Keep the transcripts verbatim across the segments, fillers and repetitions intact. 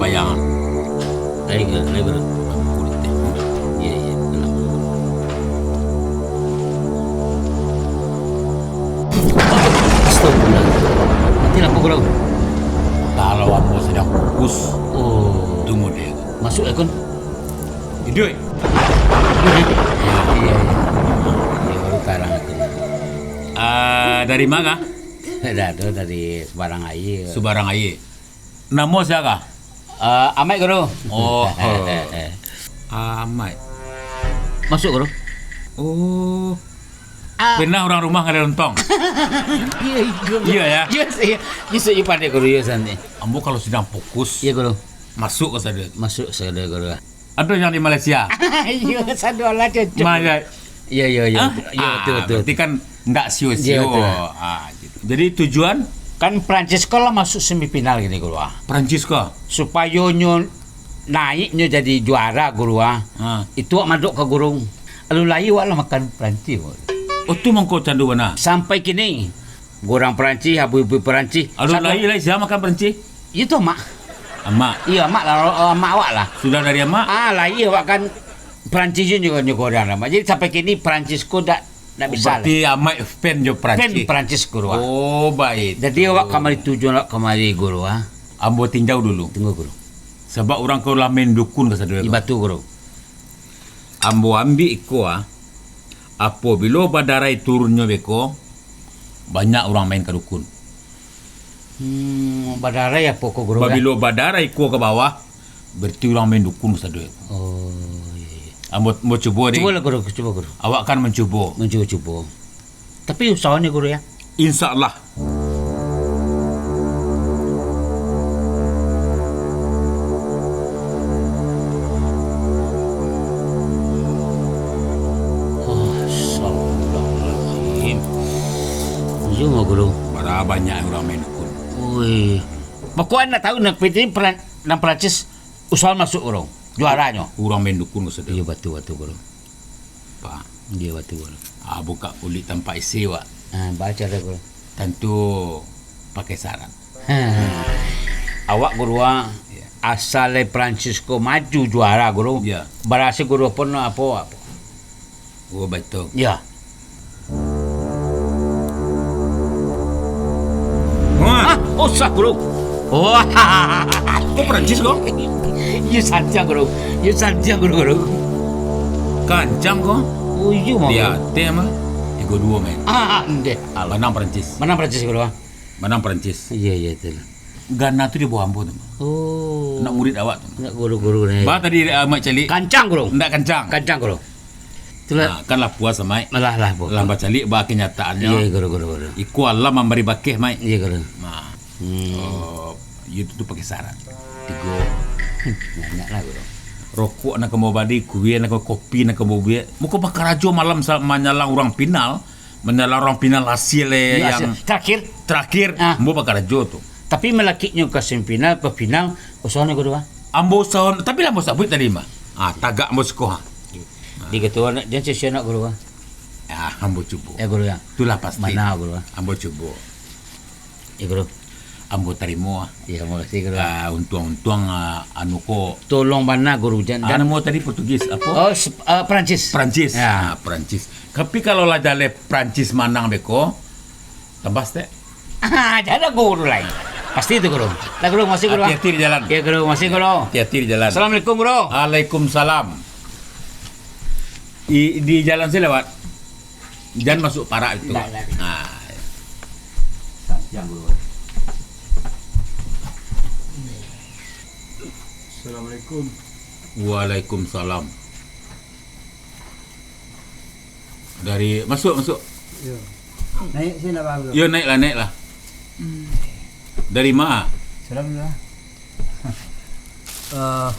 Bayang. Lai, lai, lai. Kulit teh. Iya, iya, tenang. Astagfirullah. Mati lampu kau. Kalau ambo sadang fokus, oh, tunggu deh. Masuk akun. Iduik. Iya, iya. Iya, baru tarang akun. Ah, dari mana? Dah tu dari Subarang Aia. Subarang Aia. Namo sia kah? Ah, Amaik, Guru. Oh. Ah, Amaik. Masuk, Guru. Oh. Ah. Pernah urang rumah ngalih lontong? Iya, Guru. Iya, ya? Iya, iya. Iya, iya, pandai, Guru. Iya, santai. Ambo kalau sadang fokus, iya, Guru, masuk ka sado. Masuk sado, Guru. Ado yang di Malaysia. Iya, sado lah cocok. Maya-, iya, iya, iya. Hah? Iya, ah, betul, betul, berarti betul. Kan ndak sio-sio. Iya, betul. Ah, gitu. Jadi tujuan? Kan Prancis ko lah masuk semifinal gini, Guru, ah. Prancis ko? Supayo nyo naik nyo jadi juara, Guru, ah. Ah. Itu awak madok ka Guru. Alun lai awak lah makan Prancis, Guru. Oh, tu mangko candu bana. Sampai kini, Gurang Prancis, abu-abu Prancis. Alun lai, lai sia makan Prancis? Itu amak. Amak? Iya, amak lah, amak awak lah. Sudah dari amak? Ah, lahia awak kan Prancis je nyo, nyo gurang amak. Jadi sampai kini Prancis ko dak, dak bisa lah. Oh, berarti amak fan jo Prancis? Fan Prancis, Guru, ah. Oh, baik. Jadi awak kamari tujuan awak kamari, Guru, ah. Ambo tinjau dulu. Tunggu, Guru. Sabab urang ko lah main dukun ka sado ko. Iya, batua, Guru. Ambo ambiak iko, ah, apabilo badarai turunnyo beko, banyak urang main ka dukun. Hmm, badarai apo ko, Guru, ya? Pabilo badarai iko ka bawah, berarti urang main dukun sado. Oh, iya, iya. Ambo, ambo cubo, deh. Cubolah, Guru, cubo, Guru. Awak kan mancubo. Mancubo-cubo. Tapi usaho ni, Guru, ya. Insya Allah. Oh, astagfirullahaladzim. Iyo mah, Guru. Bara banyak urang main dukun. Oi. Pokoknya nak tahu nak pitih peran, nang Perancis usaho masuk, Guru. Juaranyo. Urang main dukun maksudnyo. Iyo, batua, batua, Guru. Pak. Iyo, batua, Guru. Ah, buka kulik tampak isi, Wak. Ah, baco dah, Guru. Tantu pakai syarat. Awak, Guru, ah, iya, asal dari Prancis ko maju juara, Guru. Iya. Barasi, Guru, pun apo, apo. Oh, batua. Iya. Wah. Ah, usah, Guru. Wah. Ko Perancis ko? Iyo santiang, Guru. Iyo santiang, Guru, Guru. Kancang ko? Oh, iyo mah, Guru. Liek ateh mah. Tigo duo, men. Ah, ndeh. Manang Perancis. Manang Perancis, Guru, ah. Manang Perancis. Iya, iya, itulah. Gana tu di bawah ambo tu, mah. Oh. Anak murid awak tu. Anak guru-guru ni. Ba tadi, ah, Mak Calik. Kancang, Guru. Ndak kancang. Kancang, Guru. Itulah. Nah, kan lah puas, Mak. Lah, lah, puas. Lah bacaliak ba kenyataannyo. Iya, Guru, Guru, Guru. Iko Allah mambari bakeh, Mak. Iya, Guru. Nah. Hmm. Oh, itu tu pakai syarat. Tigo. Hmm, banyak lah, Guru. Rokok nak ka mau bali, kuih nak ka, kopi nak ka mau buek. Muko bakarajo malam sa-, manyalang urang pinal, manyalang urang pinal hasil, eh, iya, yang hasil terakhir. Terakhir, ah, ambo bakarajo tu. Tapi malakiknyo ka semifinal, ka final, usaho ni, Guru, ah. Ambo usaho, tapi lah ambo sabuik tadi, mah. Ah, tagak ambo siko, ha. Di ketua nak, jan sesio nak, Guru, ah. Ah, ambo cubo. Ya, Guru, ya. Itulah pasti. Mana, Guru, ah? Ambo cubo. Ya, Guru. Ambo tarimo, ah. Ya, makasih, Guru. Ah, untuang-untuang, ah, anu ko. Tolong bana, Guru, jan, ah, jan. Namo tadi Portugis, apo? Oh, sep-, ah, Perancis. Perancis. Ya. Ah, Perancis. Tapi kalau lah jaleh Perancis manang beko, tambah stek. Ah, jan ado Guru lai. Pasti itu, Guru. Lah, Guru, makasih, Guru, ah. Hati-hati di jalan. Ya, Guru, makasih, Guru. Hati-hati di jalan. Assalamualaikum, Guru. Waalaikumsalam. I-, di jalan sini lewat. Jan masuk parak itu. Ndak, ndak. Nah. Santiang dulu. Assalamualaikum. Waalaikumsalam. Dari, masuk, masuk. Yo. Naik sini lah, Bang. Yo, naiklah, naiklah. Hmm. Dari ma? Salam lah. Eh,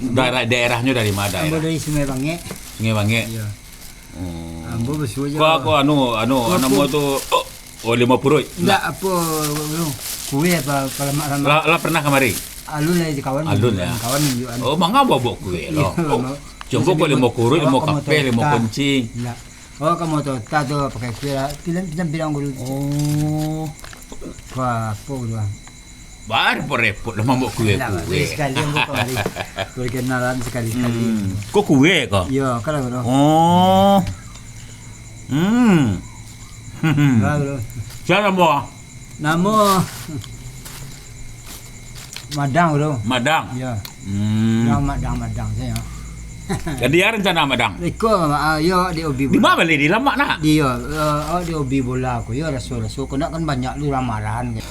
Daerah, daerahnyo dari ma daerah? Ambo dari Sungai Bangek. Sungai Bangek. Iya. Oh. Ambo basuo jo. Ko, ko anu, anu, ko, namo ko tu, oh, oh, limau puruik. Ndak, apo, anu, kuih apo, apo lamak-lamak. Lah, lah pernah kamari? Alun lah, kawan. Alun, ya? Kawan nunjuakan. Oh, manga bawa kuih lo. Iya, oh, mau, coba ko limau puruik, limau kapeh, limau kencing. Ndak. Oh, ka motor ta tu pakai kuih lah. Pinang, pinang, pinang dulu. Oh. Wah, apo dulu, ah. Barepot-repot lah mambuek kue-kue. Alah, sekali ambo kamari. Perkenalan sekali-sekali. Hmm. Ko kue ko? Iyo, kalau ko. Oh. Hmm. Sia namo? Namo Madang, Bro. Madang? Iyo. Hmm. Madang, Madang, Madang sajo. Jadi, a rencana Madang? Iko, ah, iyo, di hobi bola. Di ma bali, di Lamak nak? Di, iyo, eh, di hobi bola ko. Iyo, raso-raso ko nak kan banyak tu urang marahan kan.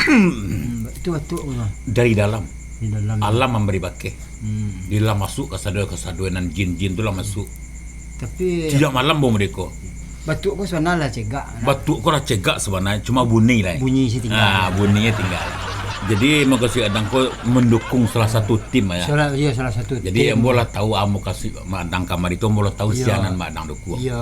Hmm, itu batua ko. Dari dalam. Di dalam. Alam mambari bakeh. Hmm. Di lah masuak kasadonyo-kasadonyo nan jin-jin tu lah masuak. Tapi tiap malam bo merdeka. Batuak ko sabana lah cegak. Batuak ko lah cegak sabana, cuma bunyi lah. Bunyi se tingga. Ah, bunyi se tingga. Jadi, mukasuik Adang ko mendukung salah satu tim, ya. Salah, iyo, salah satu tim. Jadi, ambo lah tahu, ah, mukasuik Mak Adang kamari tu, ambo lah tahu sia nan Mak Adang dukung. Iyo.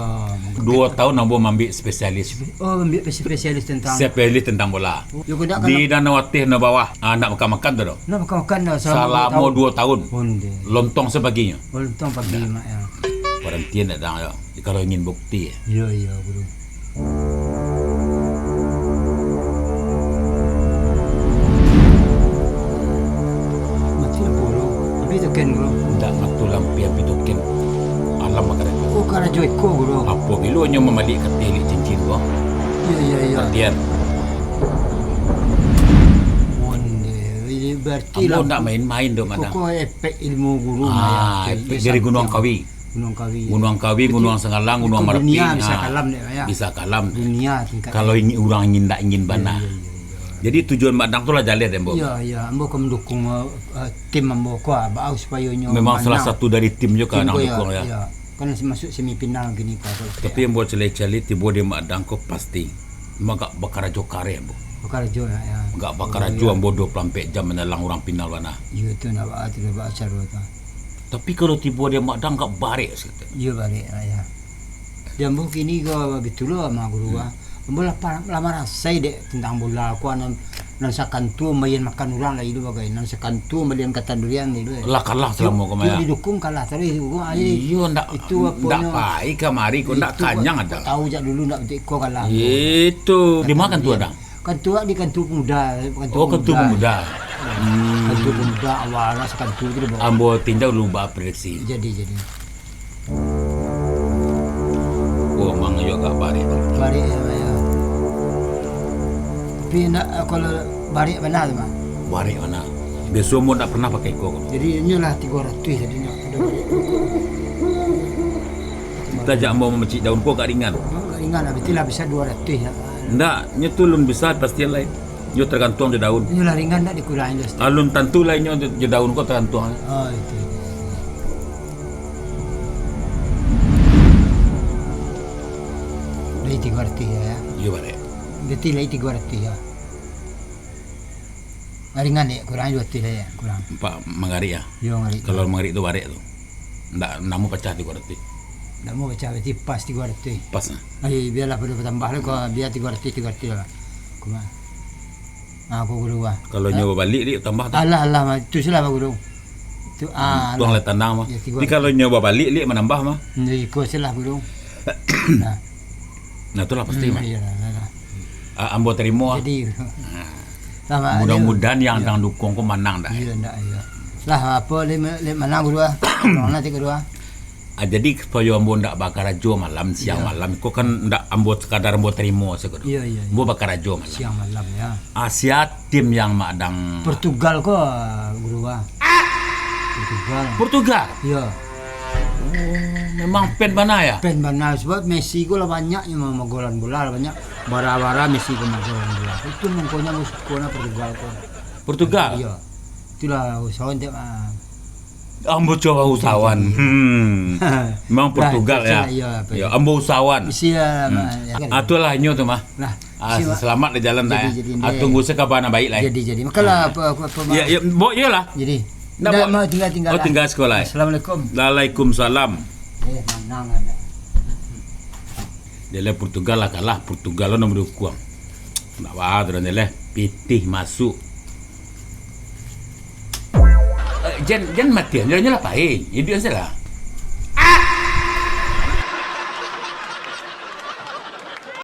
Duo tahun ambo mambiak spesialis. Oh, mambiak spesialis tentang. Spesialis tentang bola. Yo, ko ndak. Di Danau Ateh, Danau Bawah. Ah, ndak makan-makan tu doh. Ndak makan-makan doh, salamo duo tahun. Salamo duo tahun. Onde. Lontong se paginyo. Lontong pagi, Mak, yo. Parantian Adang, yo. Kalau ingin bukti, yo. Iyo, iyo, Bro. Mati lampu, Bro. Ampia token, Bro. Ndak mati lampu, ampia token. Alam bakarajo. Oh, karajo iko, Bro. Apabilo nyo mambaliak ka tilik cincin ko. Iyo, iyo, iyo. Parantian. Onde, ini berarti ambo ndak main-main doh, Madang. Ko efek ilmu guru. Ah, efek dari Gunuang Kawi. Gunuang Kawi. Gunuang Kawi, Gunuang Sanggalang, Gunuang Marapi. Dunia bisa kalam dek, ya. Bisa kalam. Dunia tingkat. Kalau ingin, urang ingin, ndak ingin bana. Iyo, iyo, iyo, iyo. Jadi tujuan Madang tu lah jaleh dek ambo. Iyo, iyo. Ambo ka mandukung, eh, tim ambo ko, ah, baa supayo nyo manang. Memang salah satu dari tim juo ka Adang dukung, ya. Kan masuk semifinal kini ko. Tapi ambo caliak-caliak tibo di Madang ko pasti. Ambo agak bakarajo kareh, ambo. Bakarajo, ya, ya. Agak bakarajo, ambo duo puluah ampek jam manyalang urang final bana. Iyo, tu ndak baa, tu ndak baa caro tu. Tapi kalau tibo di Madang agak barek saketek. Iyo, barek, ya, ya. Di ambo kini ko bagitu lo, Mak Guru, ah. Ambo lah pa-, lah marasai dek tentang bola ko, nan, nan sakantua mambalian makan urang lai tu bagai, nan sakantua mambalian katan durian lai tu. Lah kalah salamo ko, Mak, yo? Didukung kalah taruih, Guru, ah. Iyo, ndak, itu apo ndak nyo, pai kamari ko, ndak kanyang Adang. Tahu jak dulu ndak betik ko kalah. Itu. Di ma kantua Adang? Kantua di kantua pemuda, kantua pemuda. Oh, kantua pemuda. Hmm. Kantua pemuda awal lah sakantua tu dibawa. Ambo tinjau dulu baa prediksi. Jadi, jadi. Oh, memang iyo agak barek tu. Barek, yo, yo. Tapi ndak, eh, kalau barek bana tu, Mak? Barek bana. Biaso ambo ndak pernah pakai iko. Jadi, inyo lah tigo ratuih tadi nyo. Tajak ambo mamacik daun ko agak ringan. Oh, agak ringan lah. Berarti lah bisa duo ratuih lah. Ndak, nyo tu alun bisa pasti lai. Nyo tergantung jo daun. Nyo lah ringan ndak dikurangi jo stek. Alun tantu lai nyo jo daun ko tergantung. Oh, itu, itu. Lai tigo ratuih yo, yo. Iyo, barek. Berarti lai tigo ratuih yo. Ringan dek, kurang duo ratuih lai yo, kurang. Ampek mangarik yo? Iyo, mangarik. Kalau mangarik tu barek tu. Ndak, ndak namuah pacah tigo ratuih. Ndak namuah pacah, berarti pas tigo ratuih. Pas, ah. Ai, bialah pado batambah lah, ko bia tigo ratuih, tigo ratuih lah. Ko mah. Ah, ko Guru, ah. Kalau nyo babaliak, Dik, tambah tu. Alah, alah, mah. Tu salah, Pak Guru. Tu, ah, tuang lah tanang, mah. Yo, tigo ratuih. Tapi kalau nyo babaliak, Dik, manambah, mah. Jadi, ko salah, Guru. Nah. Nah, itulah pasti, hmm, mah. Iyo, lah, lah, lah. Ah, ambo tarimo, ah. Jadi, ah. Mudah-mudahan yang Adang dukung ko manang dah. Iyo, ndak, iyo. Lah, apo, lai, lai manang, Guru, ah? Manang nanti, Guru, ah. Ah, jadi, supayo ambo ndak bakarajo malam, siang malam, ko kan ndak ambo sakadar ambo tarimo sajo, Guru. Iyo, iyo, iyo. Ambo bakarajo malam. Siang malam, yo. Ah, sia tim yang Mak Adang? Portugal ko, Guru, ah. Portugal. Portugal? Iyo. Oh, memang fan bana, yo? Fan bana, sabab Messi ko lah banyak nyo magolan bola, lah banyak bara-bara Messi ko magolan bola. Itu mangkonyo ambo suko nah Portugal ko. Portugal? Iyo. Itulah usahawan tiap, ah. Ambo cubo usahawan. Jadi. Hmm. Memang lah, Portugal, yo? Iyo, ambo usahawan. Isi, ah, hmm. Ah, itulah inyo tu mah. Lah. Ah, isi, Mak. Selamat di jalan, jadi, dah, yo. Jadi, ah, tunggu se kaba nan baik, lah, yo. Jadi, jadi. Makalah, ah, apo, apo, apo, yo, yo, bo, iyolah. Jadi. Ndak, ndak, bo. Mau tinggal, tinggal, oh, lah. Tinggal sekolah, yo. Assalamualaikum. Waalaikumsalam. Eh, manang lah, dah. Dia lah Portugal lah kalah, Portugal lah nan mandukuang. Ndak baa tu, dia lah pitih masuk. Eh, jan, jan mati, jan, jan lah pai. Iduik se lah.